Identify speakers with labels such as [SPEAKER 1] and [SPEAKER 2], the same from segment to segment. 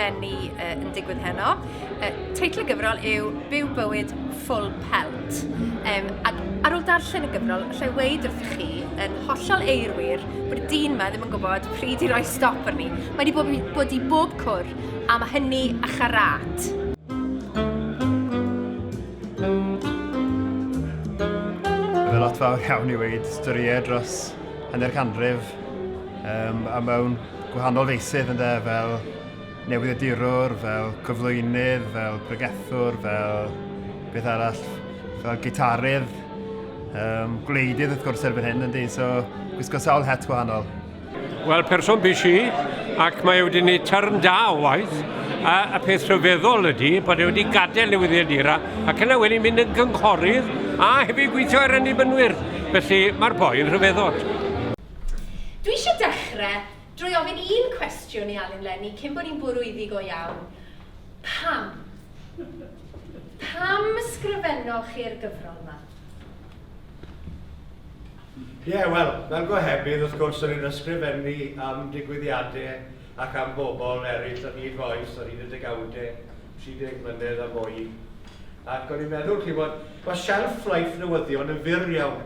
[SPEAKER 1] Lenny uh, yn digwydd heno. Uh, teitl y gyfrol yw Byw Bywyd Full Pelt. Um, ac ar ôl darllen y gyfrol, allai weid wrthych chi yn hollol eirwir bod y dyn yma ddim yn gwybod pryd i roi stop arni. Mae wedi bod, bod i bob cwr, a mae hynny a charat.
[SPEAKER 2] Mae lot fawr iawn i weid storïau dros hanner canrif um, a mewn gwahanol feysydd ynde, fel newyddiadurwr, fel cyflwynydd, fel pregethwr, fel beth arall, fel gitarydd, um, gwleidydd wrth gwrs erbyn hyn, yndi, so gwisgo sawl het gwahanol.
[SPEAKER 3] Wel, person busy, ac mae wedi gwneud turn da o waith, a, a peth rhyfeddol ydy bod e wedi gadael newyddiadura ac yna wedi mynd yn gynghorydd a hefyd gweithio ar annibynwyr. Felly mae'r boi yn rhyfeddod.
[SPEAKER 1] Dwi eisiau dechrau drwy ofyn un cwestiwn i Alun Lenny cyn bod ni'n bwrw iddi go iawn. Pam? Pam ysgrifennoch chi'r gyfrol yma?
[SPEAKER 4] Ie, wel, fel gohebydd, wrth gwrs, o'n i'n ysgrifennu am digwyddiadau ac am bobl eraill ar hyd fy oes, ar hyd y degawdau, 30 mlynedd a mwy. Ac o'n i'n meddwl, chi'n gwybod, mae shelf life newyddion yn fyr iawn.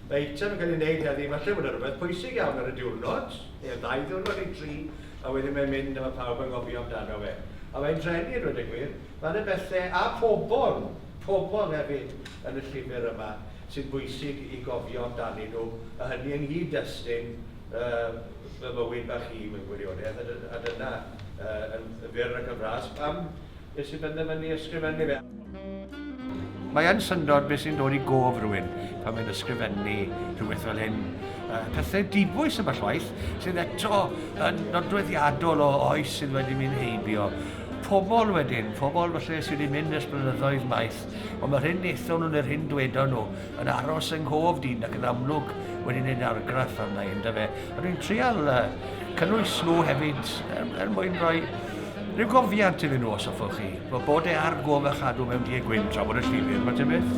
[SPEAKER 4] Mae eitem yn cael ei wneud heddi, falle bod yna rhywbeth pwysig iawn ar y diwrnod, neu ddau ddiwrnod neu dri, a wedyn mae'n mynd a mae pawb yn gofio amdano fe. A mae'n drueni a dweud y gwir, mae yna bethau, a pobl, pobl hefyd yn y llyfr yma, sy'n bwysig i gofio amdanyn nhw, a hynny yng nghyd-destun uh, fy mywyd bach i mewn gwirionedd, a dyna uh, yn fyr ac yn fras pam nes i benderfynu ysgrifennu fe.
[SPEAKER 5] Mae yn syndod beth sy'n dod i gof rhywun pan mae'n ysgrifennu rhywbeth fel hyn. Pethau dibwys ambell waith sydd eto yn nodweddiadol o oes sydd wedi mynd heibio. Pobl wedyn, pobl falle sydd wedi mynd ers blynyddoedd maith, ond mae'r hyn wnaethon nhw neu'r hyn dwedon nhw yn aros yng nghof dyn ac yn amlwg wedi gwneud argraff arna i, yndyfe. A dwi'n trial uh, cynnwys nhw hefyd er, er mwyn rhoi rhyw gofiant iddyn nhw os hoffwch chi. Bod bod e ar gof a chadw mewn du a gwyn tra bod y llyfr, mae beth.